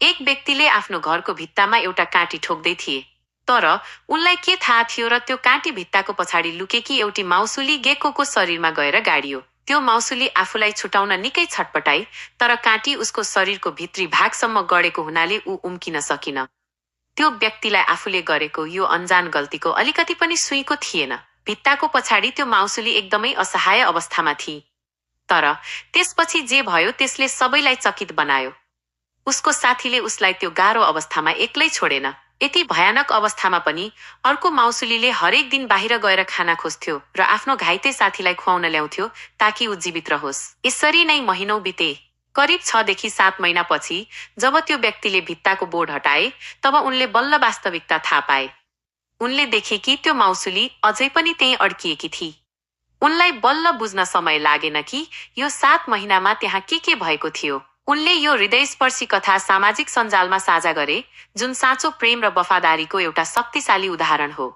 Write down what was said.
एक व्यक्तिले आफ्नो घरको भित्तामा एउटा काँटी ठोक्दै थिए। तर उनलाई के थाहा थियो र त्यो काँटी भित्ताको पछाडि लुकेकी एउटी माउसुली गेकोको शरीरमा गएर गाडियो। त्यो माउसुली आफूलाई छुटाउन निकै छटपटाई, तर काँटी उसको शरीरको भित्री भागसम्म गडेको हुनाले ऊ उम्किन सकिन। त्यो व्यक्तिलाई आफूले गरेको यो अनजान गल्तीको अलिकति पनि सुइँको थिएन। भित्ताको पछाडि त्यो माउसुली एकदमै असहाय अवस्थामा थिए। तर त्यसपछि जे भयो त्यसले सबैलाई चकित बनायो। उसको साथीले उसलाई त्यो गाह्रो अवस्थामा एक्लै छोडेन। यति भयानक अवस्थामा पनि अर्को माउसुलीले हरेक दिन बाहिर गएर खाना खोज्थ्यो र आफ्नो घाइते साथीलाई खुवाउन ल्याउँथ्यो ताकि ऊ जीवित रहोस्। यसरी नै महिनौं बिते। करिब 6 देखि 7 महिनापछि जब त्यो व्यक्तिले भित्ताको बोर्ड हटाए, तब उनले बल्ल वास्तविकता थाहा पाए। उनले देखे कि त्यो माउसुली अझै पनि त्यहीँ अड्किएकी थिई। उनलाई बल्ल बुझ्न समय लागेन कि यो 7 महिनामा त्यहाँ के भएको थियो। उनले यो हृदयस्पर्शी कथा सामाजिक सञ्जालमा साझा गरे, जुन साँचो प्रेम र वफादारीको एउटा शक्तिशाली उदाहरण हो।